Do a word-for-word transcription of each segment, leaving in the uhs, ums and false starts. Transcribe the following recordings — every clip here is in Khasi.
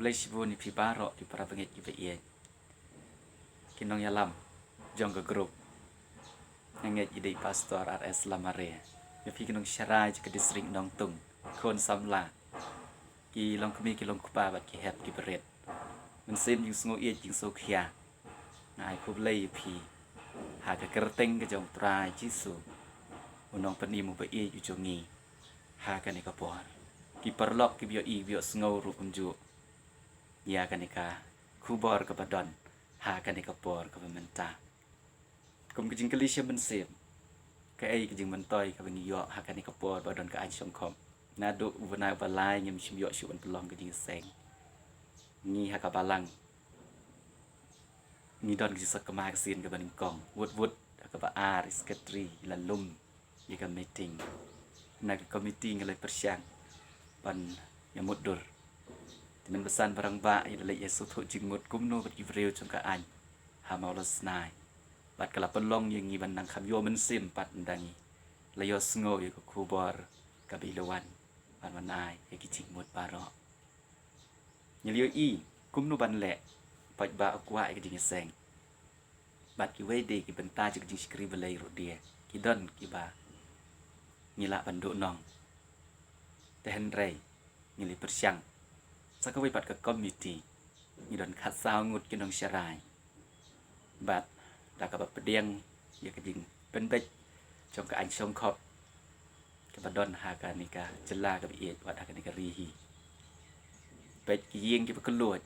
Khublei shibun ïa phi baroh ki para bangeit kiba ïeit, ki nongïalam jong ka group. Nga ngeit i dei Pastor R S Lamare. Ïa phi ki nongsharai jong ka district Nongtung, khun samla, ki longkmie ki longkpa bad ki hep ki barit. Mynsiem jingsngew ïeit jingsngewkhia, nga ai khublei ïa phi ha ka kyrteng ka jong u Trai Jisu, u nongpynim uba ïeit u jong ngi, ha kane ka por. Ki paralok kiba ïohi, kiba ïohsngew ruh kumjuh ïa kane ka khubor kaba don ha kane ka por kaba mynta. Kum ka jingkylli sha mynsiem, kaei ka jingmyntoi kaba ngi ïoh ha kane ka por ba don ka aiñ shongkhop? Naduh u bnai ba lai ngim shym ïoh shuh ban pynlong ka jingïaseng. Ngi ha ka balang ngi don ka jingsakma ka sien kaba nyngkong. Wut wut ha kaba ar i secretary i la lum ïa ka meeting. Na ka committee ngi la pyrshang ban ïa mutdur. Te mynba san ba rangbah i la leit ïa sngewthuh jingmut kumno bad ki briew jong ka aiñ ha Mawlasnai. Bad ka la pynlong ïa ngi ban nang kham ïoh mynsiem pat ynda ngi la ïohsngew ïa ka khubor kaba i la wan ban wan ai ïa ki jingmut baroh. Ngi la ïohi kumno ban leh, paidbah u kwah ïa ka jingïaseng. Bad kiwei de ki bynta jong ka jingshakri Blei ruh de ki don kiba ngi lah ban duhnong. Te hynrei ngi la pyrshang sa kawei pat ka committee, ngi don khatsaw ngut ki nongsharai. Bad da kaba pdiang ïa ka jingpynbeit jong ka aiñ shongkhop kaba don ha kane ka jylla kaba ïeit, wat ha kane ka ri hi. Beit ki ïing kiba kylluid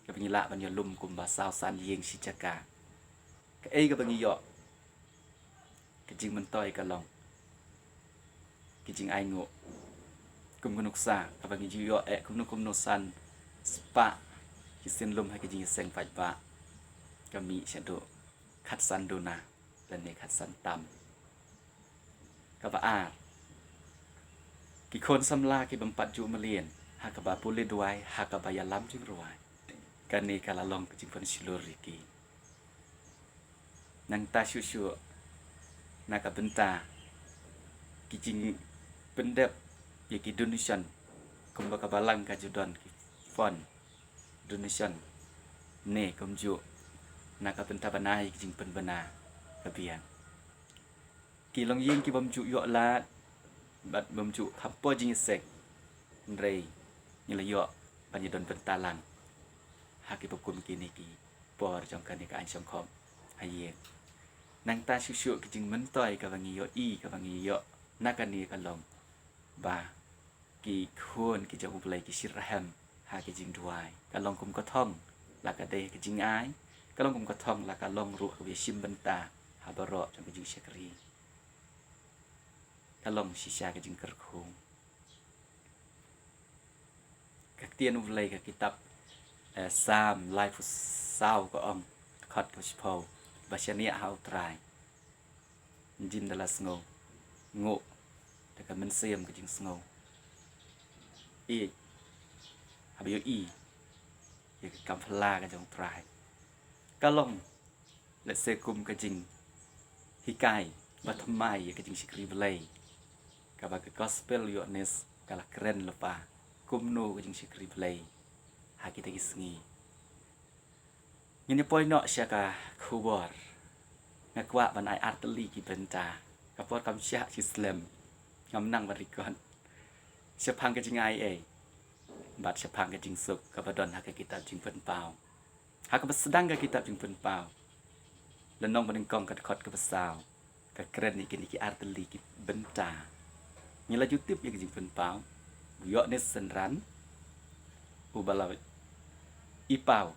kaba ngi lah ban ïalum kumba saw san ïing shi jaka. Kaei kaba ngi ïoh? Ka jingmyntoi ka long ka jingainguh. Kum ka nuksa kaba ngi ju ïoh eh kumno kumno san spah ki sien lum ha ka jingïaseng paidbah, ka mih shaduh khatsan duna lane khatsan tam. Kaba ar, ki khun samla ki bym pat ju mlien ha kaba pule duwai, ha kaba ïalam jingrwai. Kane ka la long ka jingpynshlur ïa ki. Nangta shuh shuh na ka bynta ki jingpyndep ïa ki donation, kumba ka balang ka ju don ki fund donation ne kumjuh na ka bynta ban ai ki jingpynbna ka biang. Ki longïing ki bym ju ïoh lad bad bym ju kham poi jingïaseng, hynrei ngi la ïoh ban ïadon bynta lang ha kiba kum kine ki por jong kane ka aiñ shongkhop ha ïing. Nangta shuh shuh ki jingmyntoi kaba ngi ïohi, kaba ngi ïoh na kane ka long ba ki khun ki jong U Blei ki shyrkhei ha ki jingduwai. Ka long kum ka thong la ka dei ka jingai, ka long kum ka thong la ka long ruh kaba shim bynta ha baroh jong ka jingshakri. Ka long shisha ka jingkyrkhu. Ka ktien U Blei ka kitab, eh, Salm laiphew saw ka ong, dkhot ka shiphew, ba shaniah ha U Trai, jin da la sngew, nguh da ka mynsiem ka jingsngew, ïeit haba ïohi ïa ka kam phylla ka jong U Trai. Ka long lehse kum ka jinghikai ba thymmai ïa ka jingshakri Blei, kaba ka gospel Ïoannis ka la kren lypa kumno ka jingshakri Blei ha kita ki sngi. Ngin ïa poi noh sha ka khubor. Nga kwah ban ai artylli ki bynta. Ka por kam shah shi slem, ngam nang ban record. Shaphang ka jingai ei bad shaphang ka jingsuk kaba don ha ka kitab Jingpynpaw. Ha kaba sdang ka kitab Jingpynpaw, lynnong banyngkong ka dkhot kaba saw, ka kren ïa kine ki artylli ki bynta. Ngi la ju tip ïa ka Jingpynpaw, u Ïoannis synran uba la i paw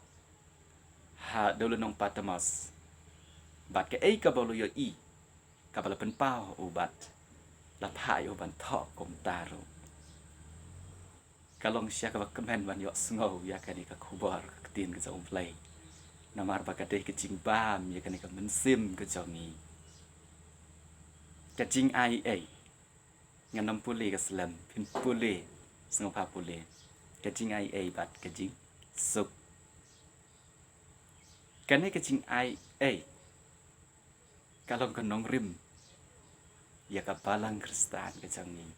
ha dewlynnong Patmos. Bad kaei kaba u la ïohi, kaba la pynpaw u bad la phah ïa u ban thoh kumta ruh. Ka long shisha kaba kmen ban ïohsngew ïa kane ka khubor, ka ktien ka jong U Blei. Namar ba ka dei ka jingbam ïa kane ka mynsiem ka jong ngi. Ka jingai ei. Ngan ym pule ka slem, phin pule, sngewbha pule. Ka jingai ei bad ka jingsuk. Kane ka jingai ei ka long ka nongrim ïa ka balang Khristan ka jong ngi.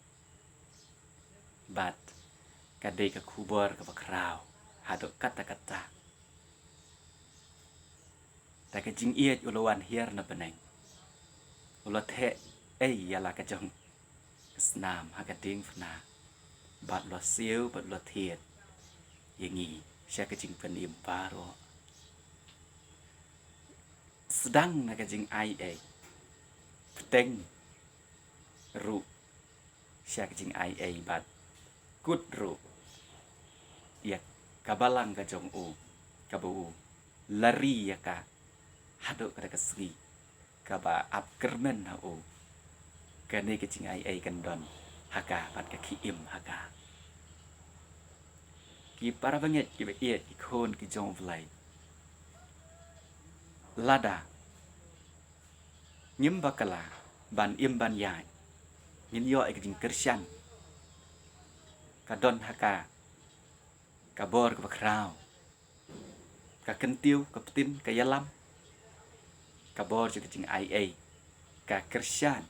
Bad ka dei ka khubor kaba khraw haduh katta katta. Da ka jingïeit u la wan hiar na bneng. U la theh ei ïa la ka jong ka snam ha ka diengphna. Bad u la siew bad u la thied ïa ngi sha ka jingpynim baroh. Sdang na ka jingaiei. Bteng ruh sha ka jingaiei bad kut ruh ïa ka balang ka jong u, kaba u la ri ïa ka haduh katta ka sngi, kaba ap kyrmen ha u. Kane ka jingaiei kan don ha ka bad ka khie im ha ka. Ki para bangeit kiba ïeit, ki khun ki jong U Blei, lada ngim bakla ban im ban ïaid, ngin ïoh ïa ka jingkyrshan. Ka don ha ka, ka bor kaba khraw, ka kyntiew, ka btin, ka ïalam, ka bor jong ka jingaiei, ka kyrshan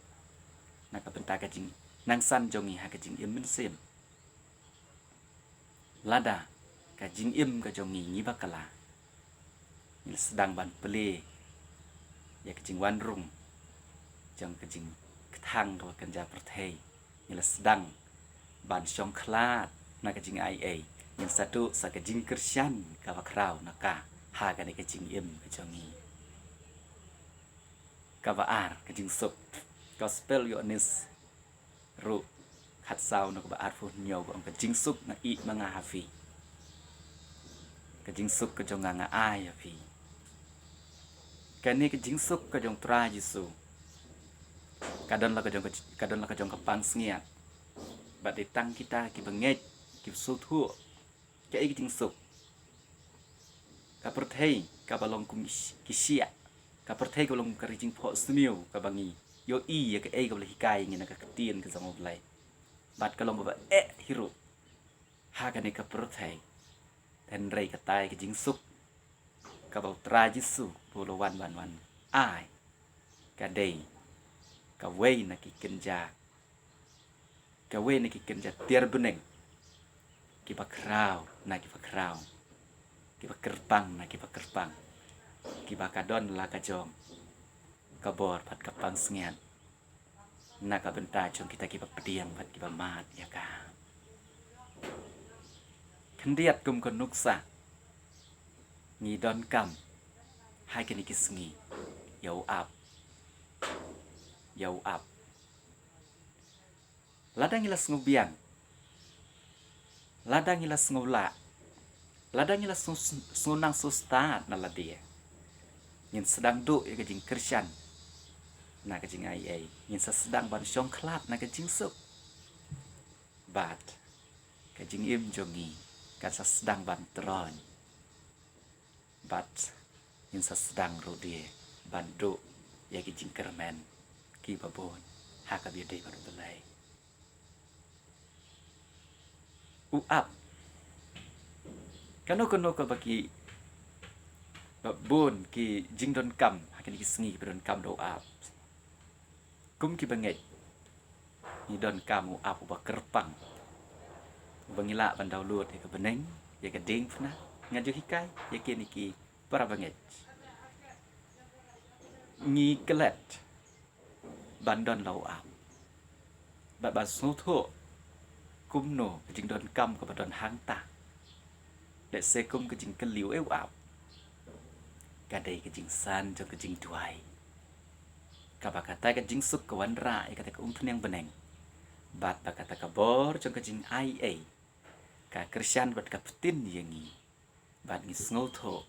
na ka bynta ka jingnangsan jong ngi ha ka jingim mynsiem. Lada ka jingim ka jong ngi ngi bakla, ngi la sdang ban plie ïa ka jingwan rung jong ka jingkthang kaba kynja pyrthei, ngi la sdang ban shong khlad na ka jingaiei, ngin sa duh sa ka jingkyrshan kaba khraw na ka ha kane ka jingim ka jong ngi. Kaba ar, ka jingsuk. Gospel Ïoannis ruh khatsaw, na kaba arphew hynñiew, ba ong, ka jingsuk nga ïeh ma nga ha phi. Ka jingsuk ka jong nga nga ai ha phi. Kane ka jingsuk ka jong Trai Jisu ka don la ka jong ka, ka don la ka jong ka pansngiat. Bad dei tang kita kiba ngeit, kiba sngewthuh. Kaei ka jingsuk? Ka pyrthei kaba long kum ki shi-, ki shiah. Ka pyrthei kaba long ka ri jingphohsniew, kaba ngi ïohi ïa kaei kaba la hikai ïa ngi na ka ktien ka jong U Blei. Bad ka long kaba eh hi ruh ha kane ka pyrthei. Hynrei katai ka jingsuk kaba U Trai Jisu u la wan ban wan ai, ka dei kawei na ki kynja, kawei na ki kynja tiar bneng kiba khraw na kiba khraw, kiba kyrpang na kiba kyrpang, kiba ka don la ka jong ka bor bad ka pansngiat na ka bynta jong kita kiba pdiang bad kiba mad ïa ka. Khyndiat kum ka nuksa, ngi donkam ha kine ki sngi ïa u ap. Ïa u ap. Lada ngi la sngew biang, lada ngi la sngew lah, lada ngi la sngew, sngew nang sngew stad na lade, ngin sdang duh ïa ka jingkyrshan na ka jingaiei, ngin sa sdang ban shong khlad na ka jingsuk. Bad ka jingim jong ngi kan sa sdang ban troiñ. Bad ngin sa sdang ruh de ban duh ïa ki jingkyrmen kiba bun ha kaba ïadei bad U Blei. U ap. Kano kano kaba ki, ba bun ki jingdonkam ha kine ki sngi kiba donkam da u ap. Kum kiba ngeit, ngi donkam u ap uba kyrpang, uba ngi lah ban download ïa ka bneng, ïa ka diengphna. Nga ju hikai ïa kine ki para bangeit. Ngi klet ban don la u ap bad ban sngewthuh kumno ka jingdonkam kaba don hangta. Lehse kum ka jingkylli, u ap, ka dei ka jingsan jong ka jingduwai, kaba kata ka jingsuk ka wanrah ïa kata ka umphniang bneng. Bad ba kata ka bor jong ka jingaiei ka kyrshan bad ka btin ïa ngi. Bad ngi sngewthuh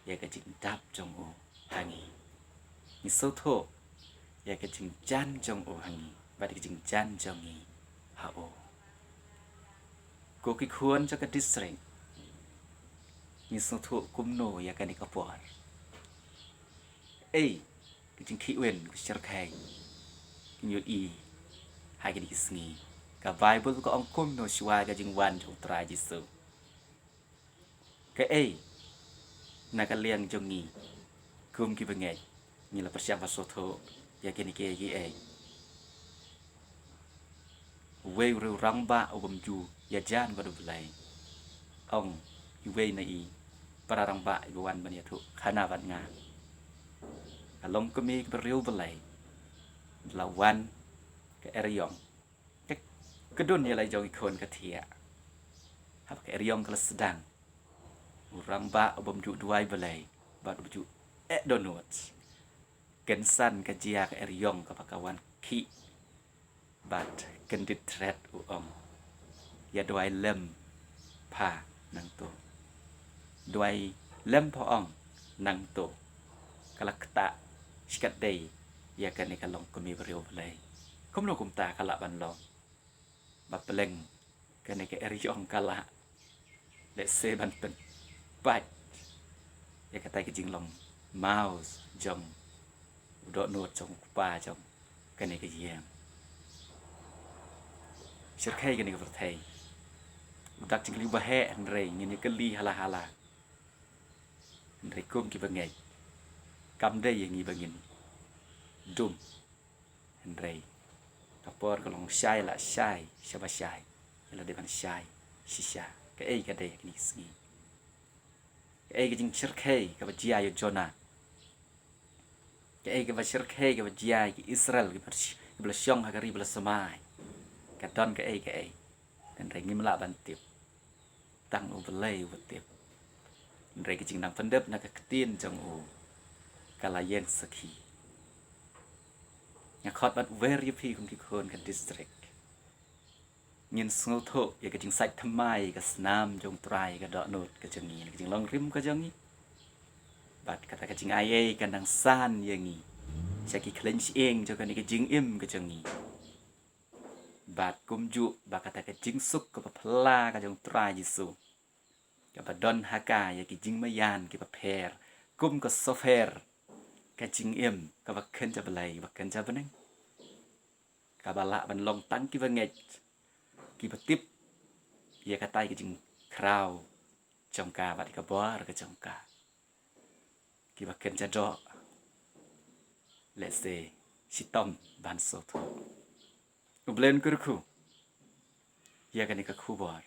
ïa ka jingdap jong u ha ngi. Ngi sngewthuh ïa ka jingjan jong u ha ngi bad ka jingjan jong ngi ha u. Ko ki khun jong ka district, ngi sngewthuh kumno ïa kane ka por? Ei, ka jingkhih win, ka jingshyrkhei, ngi ïohi ha kine ki sngi. Ka Baibl ka ong kumno shuwa ka jingwan jong u Trai Jisu? Kaei na ka liang jong ngi kum kiba ngeit, ngi la pyrshang ban sngewthuh ïa kine kiei kiei? Uwei u rangbah u bym ju ïajan bad U Blei, ong, iwei na i para rangbah iba wan ban ïathuh khana bad nga. Ka longkmie kaba riewblei, la wan ka eriong. Ka, ka don ïa la i jong i khun ka thiah. Haba ka eriong ka la sdang, u rangbah u bym ju duwai Blei bad u bym ju eh dohnud. Kynsan ka jia ka eriong kaba ka wan khih bad kyndit thret, u ong, ïa duwai lem pha nangto. Duwai lem pha, ong, nangto. Ka la ktah shikatdei ïa kane ka longkmie ba riewblei. Kumno kumta ka lah ban long ba pleng kane ka eriong ka lah lehse ban pynpait ïa katai ka jinglong maw jong u dohnud jong u kpa jong kane ka ïing. Shyrkhei kane ka pyrthei. U dak jingkylli uba heh, hynrei ngin ïa kylli hala hala. Hynrei kum kiba ngeit, kam dei ïa ngi ba ngin dum. Hynrei ka por ka long shai la shai, shaba shai, ïa la dei ban shai shisha. Kaei ka dei ha kine ki sngi? Kaei ka jingshyrkhei kaba jia ïa u Jonah? Kaei kaba shyrkhei kaba jia ïa ki Israel kiba, kiba la shong ha ka ri ba la sumai? Ka don kaei kaei. Hynrei ngim lah ban tip. Tang U Blei uba tip. Hynrei ka jingnang pyndep na ka ktien jong u ka la ïeng sakhi. Nga khot bad wer ïa phi kum ki khun ka district. Ngin sngewthuh ïa ka jingsait thymmai ka snam jong U Trai, ka dohnud ka jong ngi, ka jinglong rim ka jong ngi. Bad kata ka jingai ei ka nang san ïa ngi sha ki khleiñ shyieng jong kane ka jingim ka jong ngi. Bad kumjuh ba kata ka jingsuk kaba phylla ka jong U Trai Jisu kaba don ha ka ïa ki jingmaïan kiba pher, kum ka sopher, ka jingim kaba kynja Blei, kaba kynja bneng, kaba lah ban long tang kiba ngeit, kiba tip ïa katai ka jingkhraw jong ka bad ïa ka bor ka jong ka, kiba kynja doh lehse shitom ban sngewthuh. U Blei un kyrkhu ïa kane ka khubor.